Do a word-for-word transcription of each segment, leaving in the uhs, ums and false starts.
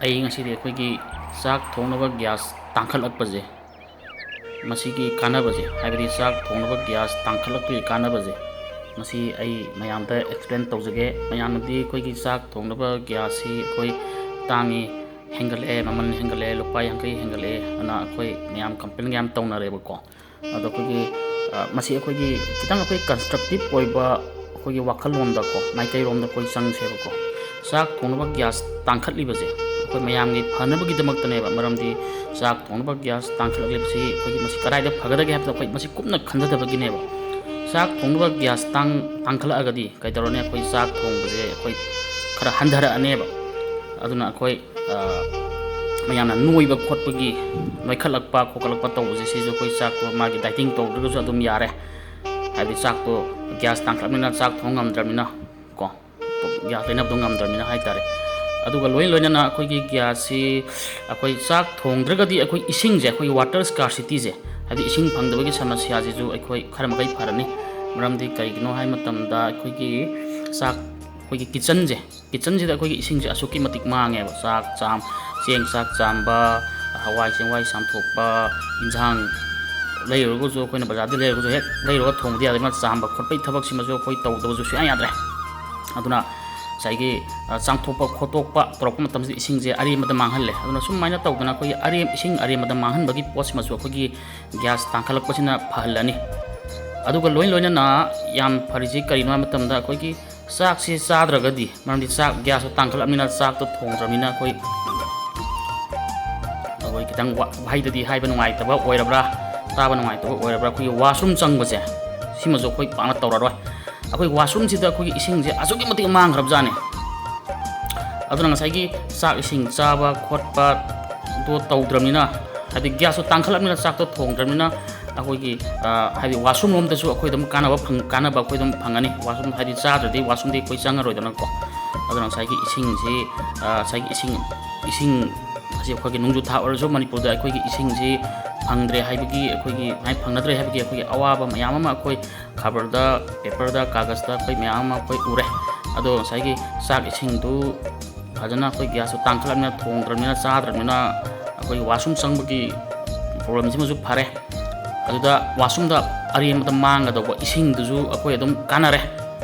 ꯑꯩ ꯉꯁꯤꯗꯤ ꯑꯩꯈꯣꯏꯒꯤ ꯆꯥꯛ ꯊꯣꯡꯅꯕ ꯒ꯭ꯌꯥꯁ ꯇꯥꯡꯈꯠꯂꯛꯄꯁꯦ, ꯃꯁꯤꯒꯤ ꯀꯥꯟꯅꯕꯁꯦ, ꯍꯥꯏꯕꯗꯤ ꯆꯥꯛ ꯊꯣꯡꯅꯕ ꯒ꯭ꯌꯥꯁ ꯇꯥꯡꯈꯠꯂꯛꯄꯒꯤ ꯀꯥꯟꯅꯕꯁꯦ, ꯃꯁꯤ ꯑꯩ ꯃꯌꯥꯝꯗ ꯑꯦꯛꯁꯄ꯭ꯂꯦꯟ ꯇꯧꯖꯒꯦ꯫ ꯃꯌꯥꯝꯅꯗꯤ ꯑꯩꯈꯣꯏꯒꯤ ꯆꯥꯛ ꯊꯣꯡꯅꯕ ꯒ꯭ꯌꯥꯁꯁꯤ ꯑꯩꯈꯣꯏ ꯇꯥꯡꯉꯤ, ꯍꯦꯟꯒꯠꯂꯛꯑꯦ, ꯃꯃꯜ ꯍꯦꯟꯒꯠꯂꯛꯑꯦ, ꯂꯨꯄꯥ ꯌꯥꯡꯈꯩ ꯍꯦꯟꯒꯠꯂꯛꯑꯦ, ꯑꯗꯨꯅ ꯑꯩꯈꯣꯏ ꯃꯌꯥꯝ ꯀꯝꯄ꯭ꯂꯦꯟꯒ ꯌꯥꯝ ꯇꯧꯅꯔꯦꯕꯀꯣ꯫ ꯑꯗꯣ ꯑꯩꯈꯣꯏꯒꯤ, ꯑ, ꯃꯁꯤ ꯑꯩꯈꯣꯏꯒꯤ ꯈꯤꯇꯪ ꯑꯩꯈꯣꯏ ꯀꯟꯁꯇ꯭ꯔꯛꯇꯤꯞ ꯑꯣꯏꯕ ꯑꯩꯈꯣꯏꯒꯤ ꯋꯥꯈꯜꯂꯣꯟꯗꯀꯣ, ꯃꯥꯏꯀꯩꯔꯣꯝꯗ ꯑꯩꯈꯣꯏ ꯆꯪꯁꯦꯕꯀꯣ꯫ ꯆꯥꯛ ꯊꯣꯡꯅꯕ ꯒ꯭ꯌꯥꯁ ꯇꯥꯡꯈꯠꯂꯤꯕꯁꯦ ꯑꯩꯈꯣꯏ ꯃꯌꯥꯝꯒꯤ ꯐꯅꯕꯒꯤꯗꯃꯛꯇꯅꯦꯕ꯫ ꯃꯔꯝꯗꯤ ꯆꯥꯛ ꯊꯣꯡꯅꯕ ꯒ꯭ꯌꯥꯁ ꯇꯥꯡꯈꯠꯂꯛꯂꯤꯕꯁꯤ ꯑꯩꯈꯣꯏꯒꯤ ꯃꯁꯤ ꯀꯗꯥꯏꯗ ꯐꯒꯗꯒꯦ ꯍꯥꯏꯕꯗ ꯑꯩꯈꯣꯏ ꯃꯁꯤ ꯀꯨꯞꯅ ꯈꯟꯊꯗꯕꯒꯤꯅꯦꯕ꯫ ꯆꯥꯛ ꯊꯣꯡꯅꯕ ꯒ꯭ꯌꯥꯁ ꯇꯥꯡ-, ꯇꯥꯡꯈꯠꯂꯛꯑꯒꯗꯤ ꯀꯩꯗꯧꯔꯅꯤ? ꯑꯩꯈꯣꯏ ꯆꯥꯛ ꯊꯣꯡꯕꯁꯦ ꯑꯩꯈꯣꯏ ꯈꯔ ꯍꯟꯊꯔꯛꯑꯅꯦꯕ꯫ ꯑꯗꯨꯅ ꯑꯩꯈꯣꯏ, ꯑ, ꯃꯌꯥꯝꯅ ꯅꯣꯏꯕ ꯈꯣꯠꯄꯒꯤ, ꯅꯣꯏꯈꯠꯂꯛꯄ ꯈꯣꯀꯠꯂꯛꯄ ꯇꯧꯕꯁꯦ, ꯁꯤꯁꯨ ꯑꯩꯈꯣꯏ ꯆꯥꯛꯇꯣ ꯃꯥꯒꯤ ꯗꯥꯏꯇꯤꯡ ꯇꯧꯗ꯭ꯔꯒꯁꯨ ꯑꯗꯨꯝ ꯌꯥꯔꯦ꯫ ꯍꯥꯏꯕꯗꯤ ꯆꯥꯛꯇꯣ ꯒ꯭ꯌꯥꯁ ꯇꯥꯡꯈꯠꯂꯛꯄꯅꯤꯅ ꯆꯥꯛ ꯊꯣꯡ ꯉꯝꯗ꯭ꯔꯕꯅꯤꯅ ꯀꯣ, ꯒ꯭ꯌꯥꯁ ꯂꯩꯅꯕꯗꯣ ꯉꯝꯗ꯭ꯔꯕꯅꯤꯅ ꯍꯥꯏꯇꯥꯔꯦ꯫ ꯑꯗꯨꯒ ꯂꯣꯏ ꯂꯣꯏꯅꯅ ꯑꯩꯈꯣꯏꯒꯤ ꯒ꯭ꯌꯥꯁꯁꯤ ꯑꯩꯈꯣꯏ ꯆꯥꯛ ꯊꯣꯡꯗ꯭ꯔꯒꯗꯤ ꯑꯩꯈꯣꯏ ꯏꯁꯤꯡꯁꯦ, ꯑꯩꯈꯣꯏꯒꯤ ꯋꯥꯇꯔ ꯁ꯭ꯀꯥꯔꯁꯤꯇꯤꯁꯦ, ꯍꯥꯏꯕꯗꯤ ꯏꯁꯤꯡ ꯐꯪꯗꯕꯒꯤ ꯁꯃꯁ꯭ꯌꯥꯁꯤꯁꯨ ꯑꯩꯈꯣꯏ ꯈꯔ ꯃꯈꯩ ꯐꯔꯅꯤ꯫ ꯃꯔꯝꯗꯤ ꯀꯔꯤꯒꯤꯅꯣ ꯍꯥꯏꯕ ꯃꯇꯝꯗ ꯑꯩꯈꯣꯏꯒꯤ ꯆꯥꯛ, ꯑꯩꯈꯣꯏꯒꯤ ꯀꯤꯠꯆꯟꯁꯦ, ꯀꯤꯠꯆꯟꯁꯤꯗ ꯑꯩꯈꯣꯏꯒꯤ ꯏꯁꯤꯡꯁꯦ ꯑꯁꯨꯛꯀꯤ ꯃꯇꯤꯛ ꯃꯥꯡꯉꯦꯕ꯫ ꯆꯥꯛ ꯆꯥꯝ-, ꯆꯦꯡ ꯆꯥꯛ ꯆꯥꯝꯕ, ꯍꯋꯥꯏ ꯆꯦꯡꯋꯥꯏ ꯆꯥꯝꯊꯣꯛꯄ, ꯏꯟꯁꯥꯡ ꯂꯩꯔꯨꯔꯒꯁꯨ, ꯑꯩꯈꯣꯏꯅ ꯕꯖꯥꯔꯗ ꯂꯩꯔꯨꯔꯒꯁꯨ ꯍꯦꯛ ꯂꯩꯔꯨꯔꯒ ꯊꯣꯡꯕꯗꯤ ꯌꯥꯗꯦ꯫ ꯃꯥ ꯆꯥꯝꯕ ꯈꯣꯠꯄꯒꯤ ꯊꯕꯛꯁꯤꯃꯁꯨ ꯑꯩꯈꯣꯏ ꯇꯧꯗꯕꯁꯨ ꯁꯨꯡꯌꯥ ꯌꯥꯗ꯭ꯔꯦ꯫ ꯑꯗꯨꯅ ꯉꯁꯥꯏꯒꯤ, ꯑ, ꯆꯥꯝꯊꯣꯛꯄ ꯈꯣꯠꯇꯣꯛꯄ ꯇꯧꯔꯛꯄ ꯃꯇꯝꯁꯤꯗ ꯏꯁꯤꯡꯁꯦ ꯑꯔꯦꯝꯕꯗ ꯃꯥꯡꯍꯜꯂꯦ꯫ ꯑꯗꯨꯅ ꯁꯨꯃꯥꯏꯅ ꯇꯧꯗꯅ ꯑꯩꯈꯣꯏꯒꯤ ꯑꯔꯦꯝ-, ꯏꯁꯤꯡ ꯑꯔꯦꯝꯕꯗ ꯃꯥꯡꯍꯟꯕꯒꯤ ꯄꯣꯠꯁꯤꯃꯁꯨ ꯑꯩꯈꯣꯏꯒꯤ ꯒ꯭ꯌꯥꯁ ꯇꯥꯡꯈꯠꯂꯛꯄꯁꯤꯅ ꯐꯍꯜꯂꯅꯤ꯫ ꯑꯗꯨꯒ ꯂꯣꯏ ꯂꯣꯏꯅꯅ ꯌꯥꯝ ꯐꯔꯤꯁꯤ ꯀꯔꯤꯅꯣ ꯍꯥꯏꯕ ꯃꯇꯝꯗ ꯑꯩꯈꯣꯏꯒꯤ ꯆꯥꯛꯁꯤ ꯆꯥꯗ꯭ꯔꯒꯗꯤ, ꯃꯔꯝꯗꯤ ꯆꯥꯛ, ꯒ꯭ꯌꯥꯁꯇꯣ ꯇꯥꯡꯈꯠꯂꯕꯅꯤꯅ ꯆꯥꯛꯇꯣ ꯊꯣꯡꯗ꯭ꯔꯕꯅꯤꯅ ꯑꯩꯈꯣꯏ, ꯑꯩꯈꯣꯏ ꯈꯤꯇꯪ ꯋꯥ-, ꯋꯥꯍꯩꯗꯗꯤ ꯍꯥꯏꯕ ꯅꯨꯡꯉꯥꯏꯇꯕ ꯑꯣꯏꯔꯕ꯭ꯔꯥ, ꯇꯥꯕ ꯅꯨꯡꯉꯥꯏꯇꯕ ꯑꯣꯏꯔꯕ꯭ꯔꯥ, ꯑꯩꯈꯣꯏꯒꯤ ꯋꯥꯁꯔꯨꯝ ꯆꯪꯕꯁꯦ, ꯁꯤꯃꯁꯨ ꯑꯩꯈꯣꯏ ꯄꯥꯛꯅ ꯇꯧꯔꯔꯣꯏ꯫ ꯑꯩꯈꯣꯏ ꯋꯥꯁꯔꯨꯝꯁꯤꯗ ꯑꯩꯈꯣꯏꯒꯤ ꯏꯁꯤꯡꯁꯦ ꯑꯁꯨꯛꯀꯤ ꯃꯇꯤꯛ ꯃꯥꯡꯈ꯭ꯔꯕꯖꯥꯠꯅꯤ꯫ ꯑꯗꯨꯅ ꯉꯁꯥꯏꯒꯤ ꯆꯥꯛ ꯏꯁꯤꯡ ꯆꯥꯕ ꯈꯣꯠꯄꯗꯣ ꯇꯧꯗ꯭ꯔꯕꯅꯤꯅ, ꯍꯥꯏꯗꯤ ꯒ꯭ꯌꯥꯁꯇꯣ ꯇꯥꯡꯈꯠꯂꯕꯅꯤꯅ ꯆꯥꯛꯇꯣ ꯊꯣꯡꯗ꯭ꯔꯕꯅꯤꯅ, ꯑꯩꯈꯣꯏꯒꯤ, ꯑ, ꯍꯥꯏꯗꯤ ꯋꯥꯁꯔꯨꯝ ꯂꯣꯝꯗꯁꯨ ꯑꯩꯈꯣꯏ ꯑꯗꯨꯝ ꯀꯥꯟꯅꯕ ꯐꯪ-, ꯀꯥꯟꯅꯕ ꯑꯩꯈꯣꯏ ꯑꯗꯨꯝ ꯐꯪꯒꯅꯤ꯫ ꯋꯥꯁꯔꯨꯝ ꯍꯥꯏꯗꯤ ꯆꯥꯗ꯭ꯔꯗꯤ ꯋꯥꯁꯔꯨꯝꯗꯤ ꯑꯩꯈꯣꯏ ꯆꯪꯉꯔꯣꯏꯗꯅꯀꯣ꯫ ꯑꯗꯨꯅ ꯉꯁꯥꯏꯒꯤ ꯏꯁꯤꯡꯁꯤ, ꯑ, ꯉꯁꯥꯏꯒꯤ ꯏꯁꯤꯡ, ꯏꯁꯤꯡ ꯑꯁꯤ ꯑꯩꯈꯣꯏꯒꯤ ꯅꯣꯡꯖꯨ ꯊꯥ ꯑꯣꯏꯔꯁꯨ ꯃꯅꯤꯄꯨꯔꯗ ꯑꯩꯈꯣꯏꯒꯤ ꯏꯁꯤꯡꯁꯤ ꯐꯪꯗ꯭ꯔꯦ ꯍꯥꯏꯕꯒꯤ ꯑꯩꯈꯣꯏꯒꯤ, ꯐꯪꯅꯗ꯭ꯔꯦ ꯍꯥꯏꯕꯒꯤ ꯑꯩꯈꯣꯏꯒꯤ ꯑꯋꯥꯕ ꯃꯌꯥꯝ ꯑꯃ ꯑꯩꯈꯣꯏ ꯈꯕꯔꯗ, ꯄꯦꯄꯔꯗ, ꯀꯥꯒꯖꯇ ꯑꯩꯈꯣꯏ ꯃꯌꯥꯝ ꯑꯃ ꯑꯩꯈꯣꯏ ꯎꯔꯦ꯫ ꯑꯗꯣ ꯉꯁꯥꯏꯒꯤ ꯆꯥꯛ ꯏꯁꯤꯡꯗꯨ ꯐꯖꯅ ꯑꯩꯈꯣꯏ ꯒ꯭ꯌꯥꯁꯇꯣ ꯇꯥꯡꯈꯠꯂꯕꯅꯤꯅ, ꯊꯣꯡꯗ꯭ꯔꯕꯅꯤꯅ, ꯆꯥꯗ꯭ꯔꯕꯅꯤꯅ, ꯑꯩꯈꯣꯏ ꯋꯥꯁꯔꯨꯝ ꯆꯪꯕꯒꯤ ꯄ꯭ꯔꯣꯕ꯭ꯂꯦꯝꯁꯤꯃꯁꯨ ꯐꯔꯦ꯫ ꯑꯗꯨꯗ ꯋꯥꯁꯔꯨꯝꯗ ꯑꯔꯦꯝꯕꯗ ꯃꯥꯡꯒꯗꯧꯕ ꯏꯁꯤꯡꯗꯨꯁꯨ ꯑꯩꯈꯣꯏ ꯑꯗꯨꯝ ꯀꯥꯟꯅꯔꯦ,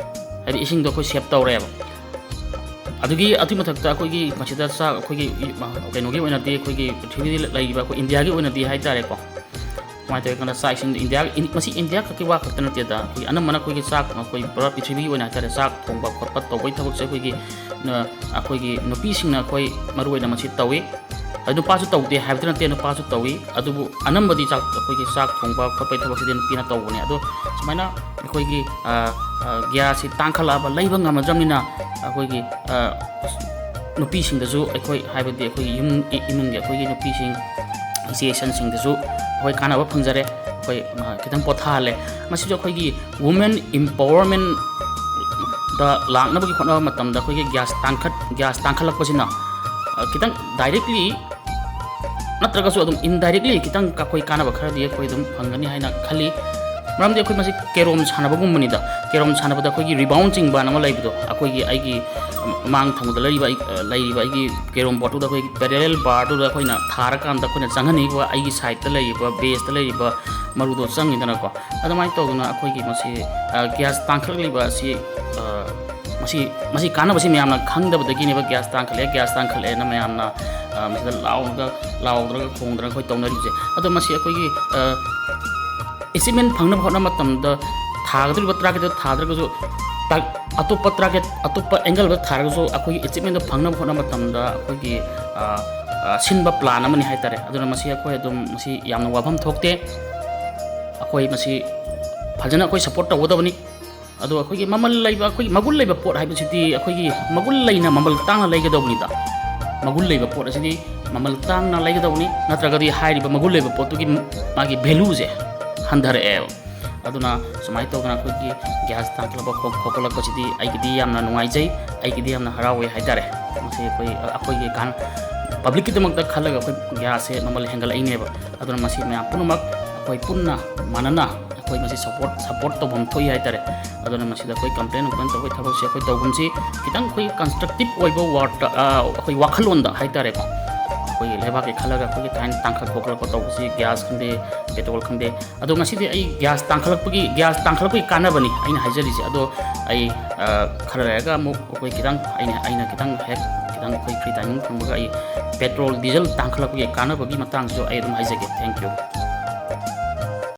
ꯍꯥꯏꯗꯤ ꯏꯁꯤꯡꯗꯣ ꯑꯩꯈꯣꯏ ꯁꯦꯞ ꯇꯧꯔꯦꯕ꯫ ꯑꯗꯨꯒꯤ ꯑꯗꯨꯒꯤ ꯃꯊꯛꯇ ꯑꯩꯈꯣꯏꯒꯤ ꯃꯁꯤꯗ ꯆꯥꯛ, ꯑꯩꯈꯣꯏꯒꯤ ꯀꯩꯅꯣꯒꯤ ꯑꯣꯏꯅꯗꯤ, ꯑꯩꯈꯣꯏꯒꯤ ꯄ꯭ꯔꯤꯊꯤꯕꯤꯗ ꯂꯩꯔꯤꯕ ꯑꯩꯈꯣꯏ ꯏꯟꯗꯤꯌꯥꯒꯤ ꯑꯣꯏꯅꯗꯤ ꯍꯥꯏꯇꯥꯔꯦꯀꯣ, ꯀꯃꯥꯏꯅ ꯇꯧꯒꯦ ꯀꯥꯟꯗ ꯆꯥꯛ ꯏꯁꯤꯡ ꯏꯟꯗꯤꯌꯥ, ꯏꯟ-, ꯃꯁꯤ ꯏꯟꯗꯤꯌꯥ ꯈꯛꯀꯤ ꯋꯥ ꯈꯛꯇ ꯅꯠꯇꯦꯗ, ꯑꯩꯈꯣꯏ ꯑꯅꯝꯕꯅ ꯑꯩꯈꯣꯏꯒꯤ ꯆꯥꯛ, ꯑꯩꯈꯣꯏ ꯄꯨꯔꯥ ꯄ꯭ꯔꯤꯊꯤꯕꯤꯒꯤ ꯑꯣꯏꯅ ꯍꯥꯏꯇꯥꯔꯦ, ꯆꯥꯛ ꯊꯣꯡꯕ ꯈꯣꯠꯄ ꯇꯧꯕꯒꯤ ꯊꯕꯛꯁꯦ ꯑꯩꯈꯣꯏꯒꯤ, ꯅ-, ꯑꯩꯈꯣꯏꯒꯤ ꯅꯨꯄꯤꯁꯤꯡꯅ ꯑꯩꯈꯣꯏ ꯃꯔꯨ ꯑꯣꯏꯅ ꯃꯁꯤ ꯇꯧꯏ꯫ ꯑꯗꯨ ꯅꯨꯄꯥꯁꯨ ꯇꯧꯗꯦ ꯍꯥꯏꯕꯗꯤ ꯅꯠꯇꯦ, ꯅꯨꯄꯥꯁꯨ ꯇꯧꯏ, ꯑꯗꯨꯕꯨ ꯑꯅꯝꯕꯗꯤ ꯆꯥꯛ, ꯑꯩꯈꯣꯏꯒꯤ ꯆꯥꯛ ꯊꯣꯡꯕ ꯈꯣꯠꯄꯒꯤ ꯊꯕꯛꯁꯤꯗꯤ ꯅꯨꯄꯤꯅ ꯇꯧꯕꯅꯦ꯫ ꯑꯗꯣ ꯁꯨꯃꯥꯏꯅ ꯑꯩꯈꯣꯏꯒꯤ, ꯑ, ꯑ, ꯒ꯭ꯌꯥꯁꯁꯤ ꯇꯥꯡꯈꯠꯂꯛꯑꯕ, ꯂꯩꯕ ꯉꯝꯃꯗ꯭ꯔꯕꯅꯤꯅ ꯑꯩꯈꯣꯏꯒꯤ, ꯑ, ꯅꯨꯄꯤꯁꯤꯡꯗꯁꯨ ꯑꯩꯈꯣꯏ, ꯍꯥꯏꯕꯗꯤ ꯑꯩꯈꯣꯏꯒꯤ ꯌꯨꯝ, ꯏ-, ꯏꯃꯨꯡꯒꯤ ꯑꯩꯈꯣꯏꯒꯤ ꯅꯨꯄꯤꯁꯤꯡ, ꯏꯆꯦ ꯏꯆꯟꯁꯤꯡꯗꯁꯨ ꯑꯩꯈꯣꯏ ꯀꯥꯟꯅꯕ ꯐꯪꯖꯔꯦ, ꯑꯩꯈꯣꯏ, ꯑ, ꯈꯤꯇꯪ ꯄꯣꯊꯥꯍꯜꯂꯦ꯫ ꯃꯁꯤꯁꯨ ꯑꯩꯈꯣꯏꯒꯤ women empowerment ꯗ ꯂꯥꯛꯅꯕꯒꯤ ꯍꯣꯠꯅꯕ ꯃꯇꯝꯗ ꯑꯩꯈꯣꯏꯒꯤ ꯒ꯭ꯌꯥꯁ ꯇꯥꯡꯈꯠ-, ꯒ꯭ꯌꯥꯁ ꯇꯥꯡꯈꯠꯂꯛꯄꯁꯤꯅ, ꯑ, ꯈꯤꯇꯪ directly ꯅꯠꯇ꯭ꯔꯒꯁꯨ ꯑꯗꯨꯝ indirectly ꯈꯤꯇꯪ ꯑꯩꯈꯣꯏ ꯀꯥꯟꯅꯕ ꯈꯔꯗꯤ ꯑꯩꯈꯣꯏ ꯑꯗꯨꯝ ꯐꯪꯒꯅꯤ ꯍꯥꯏꯅ ꯈꯜꯂꯤ꯫ ꯃꯔꯝꯗꯤ ꯑꯩꯈꯣꯏ ꯃꯁꯤ ꯀꯦꯔꯣꯝ ꯁꯥꯟꯅꯕꯒꯨꯝꯕꯅꯤꯗ꯫ ꯀꯦꯔꯣꯝ ꯁꯥꯟꯅꯕꯗ ꯑꯩꯈꯣꯏꯒꯤ rebound ꯆꯤꯡꯕ ꯍꯥꯏꯅ ꯑꯃ ꯂꯩꯕꯗꯣ, ꯑꯩꯈꯣꯏꯒꯤ, ꯑꯩꯒꯤ ꯃꯥꯡ ꯊꯪꯕꯗ ꯂꯩꯔꯤꯕ ꯑꯩ-, ꯂꯩꯔꯤꯕ ꯑꯩꯒꯤ ꯀꯦꯔꯣꯝ ꯕꯣꯔꯗꯇꯨꯗ ꯑꯩꯈꯣꯏꯒꯤ parallel barꯗꯨꯗ ꯑꯩꯈꯣꯏꯅ ꯊꯥꯔꯀꯥꯟꯗ ꯑꯩꯈꯣꯏꯅ ꯆꯪꯍꯟꯅꯤꯡꯉꯤꯕ ꯑꯩꯒꯤ sideꯇ ꯂꯩꯔꯤꯕ, baseꯇ ꯂꯩꯔꯤꯕ ꯃꯔꯨꯗꯣ ꯆꯪꯉꯤꯗꯅꯀꯣ꯫ ꯑꯗꯨꯃꯥꯏꯅ ꯇꯧꯗꯅ ꯑꯩꯈꯣꯏꯒꯤ ꯃꯁꯤ, ꯑ, ꯒ꯭ꯌꯥꯁ ꯇꯥꯡꯈꯠꯂꯛꯂꯤꯕ ꯑꯁꯤ, ꯑ, ꯃꯁꯤ, ꯃꯁꯤ ꯀꯥꯟꯅꯕꯁꯤ ꯃꯌꯥꯝꯅ ꯈꯪꯗꯕꯗꯒꯤꯅꯦꯕ ꯒ꯭ꯌꯥꯁ ꯇꯥꯡꯈꯠꯂꯛꯑꯦ, ꯒ꯭ꯌꯥꯁ ꯇꯥꯡꯈꯠꯂꯛꯑꯦꯅ ꯃꯌꯥꯝꯅ, ꯑ, ꯃꯁꯤꯗ ꯂꯥꯎꯔꯒ, ꯂꯥꯎꯗꯅ ꯈꯣꯡꯗꯅ ꯑꯩꯈꯣꯏ ꯇꯧꯅꯔꯤꯕꯁꯦ꯫ ꯑꯗꯣ ꯃꯁꯤ ꯑꯩꯈꯣꯏꯒꯤ, ꯑ, achievement ꯐꯪꯅꯕ ꯍꯣꯠꯅꯕ ꯃꯇꯝꯗ ꯊꯥꯒꯗꯧꯔꯤꯕ targetꯇꯣ ꯊꯥꯗ꯭ꯔꯒꯁꯨ, ꯇꯥ-, ꯑꯇꯣꯞꯄ target, ꯑꯇꯣꯞꯄ angle ꯑꯃꯗ ꯊꯥꯔꯒꯁꯨ ꯑꯩꯈꯣꯏꯒꯤ achievement ꯐꯪꯅꯕ ꯍꯣꯠꯅꯕ ꯃꯇꯝꯗ ꯑꯩꯈꯣꯏꯒꯤ, ꯑ, ꯑ, ꯁꯤꯟꯕ plan ꯑꯃꯅꯤ ꯍꯥꯏꯇꯥꯔꯦ꯫ ꯑꯗꯨꯅ ꯃꯁꯤ ꯑꯩꯈꯣꯏ ꯑꯗꯨꯝ ꯃꯁꯤ ꯌꯥꯝꯅ ꯋꯥꯐꯝ ꯊꯣꯛꯇꯦ꯫ ꯑꯩꯈꯣꯏ ꯃꯁꯤ ꯐꯖꯅ ꯑꯩꯈꯣꯏ support ꯇꯧꯒꯗꯕꯅꯤ꯫ ꯑꯗꯣ ꯑꯩꯈꯣꯏꯒꯤ ꯃꯃꯜ ꯂꯩꯕ, ꯑꯩꯈꯣꯏꯒꯤ ꯃꯒꯨꯟ ꯂꯩꯕ ꯄꯣꯠ ꯍꯥꯏꯕꯁꯤꯗꯤ ꯑꯩꯈꯣꯏꯒꯤ ꯃꯒꯨꯟ ꯂꯩꯅ ꯃꯃꯜ ꯇꯥꯡꯅ ꯂꯩꯒꯗꯧꯕꯅꯤꯗ꯫ ꯃꯒꯨꯟ ꯂꯩꯕ ꯄꯣꯠ ꯑꯁꯤꯗꯤ ꯃꯃꯜ ꯇꯥꯡꯅ ꯂꯩꯒꯗꯧꯕꯅꯤ, ꯅꯠꯇ꯭ꯔꯒꯗꯤ ꯍꯥꯏꯔꯤꯕ ꯃꯒꯨꯟ ꯂꯩꯕ ꯄꯣꯠꯇꯨꯒꯤ ꯃꯥꯒꯤ valueꯁꯦ ꯍꯟꯊꯔꯛꯑꯦꯕ꯫ ꯑꯗꯨꯅ ꯁꯨꯃꯥꯏꯅ ꯇꯧꯗꯅ ꯑꯩꯈꯣꯏꯒꯤ ꯒ꯭ꯌꯥꯁ ꯇꯥꯡꯈꯠꯂꯛꯄ ꯈꯣ-, ꯈꯣꯀꯠꯂꯛꯄꯁꯤꯗꯤ ꯑꯩꯒꯤꯗꯤ ꯌꯥꯝꯅ ꯅꯨꯡꯉꯥꯏꯖꯩ, ꯑꯩꯒꯤꯗꯤ ꯌꯥꯝꯅ ꯍꯔꯥꯎꯋꯦ ꯍꯥꯏꯇꯥꯔꯦ꯫ ꯃꯁꯤ ꯑꯩꯈꯣꯏ, ꯑꯩꯈꯣꯏꯒꯤ ꯀꯥꯟ-, publicꯀꯤꯗꯃꯛꯇ ꯈꯜꯂꯒ ꯑꯩꯈꯣꯏ ꯒ꯭ꯌꯥꯁꯁꯦ ꯃꯃꯜ ꯍꯦꯟꯒꯠꯂꯛꯏꯅꯦꯕ꯫ ꯑꯗꯨꯅ ꯃꯁꯤ ꯃꯌꯥꯝ ꯄꯨꯝꯅꯃꯛ ꯑꯩꯈꯣꯏ ꯄꯨꯟꯅ ꯃꯥꯟꯅꯅ ꯑꯩꯈꯣꯏ ꯃꯁꯤ ꯁꯞꯄꯣꯔꯠ ꯁꯞꯄꯣꯔꯠ ꯇꯧꯐꯝ ꯊꯣꯛꯏ ꯍꯥꯏꯇꯥꯔꯦ꯫ ꯑꯗꯨꯅ ꯃꯁꯤꯗ ꯑꯩꯈꯣꯏ ꯀꯝꯄ꯭ꯂꯦꯟ ꯀꯝꯄ꯭ꯂꯦꯟ ꯇꯧꯕꯒꯤ ꯊꯕꯛꯁꯦ ꯑꯩꯈꯣꯏ ꯇꯧꯐꯝꯁꯤ ꯈꯤꯇꯪ ꯑꯩꯈꯣꯏ ꯀꯟꯁꯇ꯭ꯔꯛꯇꯤꯞ ꯑꯣꯏꯕ ꯋꯥꯔꯗ, ꯑꯩꯈꯣꯏ ꯋꯥꯈꯜꯂꯣꯟꯗ ꯍꯥꯏꯇꯥꯔꯦꯀꯣ, ꯑꯩꯈꯣꯏꯒꯤ ꯂꯩꯕꯥꯛꯀꯤ ꯈꯜꯂꯒ ꯑꯩꯈꯣꯏꯒꯤ ꯊꯥꯏꯅ ꯇꯥꯡꯈꯠ ꯈꯣꯀꯠꯂꯛꯄ ꯇꯧꯕꯁꯤ, ꯒ꯭ꯌꯥꯁ ꯈꯪꯗꯦ, ꯄꯦꯇ꯭ꯔꯣꯜ ꯈꯪꯗꯦ꯫ ꯑꯗꯣ ꯉꯁꯤꯗꯤ ꯑꯩ ꯒ꯭ꯌꯥꯁ ꯇꯥꯡꯈꯠꯂꯛꯄꯒꯤ ꯒ꯭ꯌꯥꯁ ꯇꯥꯡꯈꯠꯂꯛꯄꯒꯤ ꯀꯥꯟꯅꯕꯅꯤ ꯑꯩꯅ ꯍꯥꯏꯖꯔꯤꯁꯦ꯫ ꯑꯗꯣ ꯑꯩ ꯈꯔ ꯂꯩꯔꯒ ꯑꯃꯨꯛ ꯑꯩꯈꯣꯏ ꯈꯤꯇꯪ ꯑꯩꯅ ꯑꯩꯅ ꯈꯤꯇꯪ ꯍꯦꯛ ꯈꯤꯇꯪ ꯑꯩꯈꯣꯏ ꯐ꯭ꯔꯤ ꯇꯥꯏꯃꯤꯡ ꯐꯪꯕꯒ ꯑꯩ ꯄꯦꯇ꯭ꯔꯣꯜ ꯗꯤꯖꯜ ꯇꯥꯡꯈꯠꯂꯛꯄꯒꯤ ꯀꯥꯟꯅꯕꯒꯤ ꯃꯇꯥꯡꯁꯨ ꯑꯩ ꯑꯗꯨꯝ ꯍꯥꯏꯖꯒꯦ꯫ Thank you꯫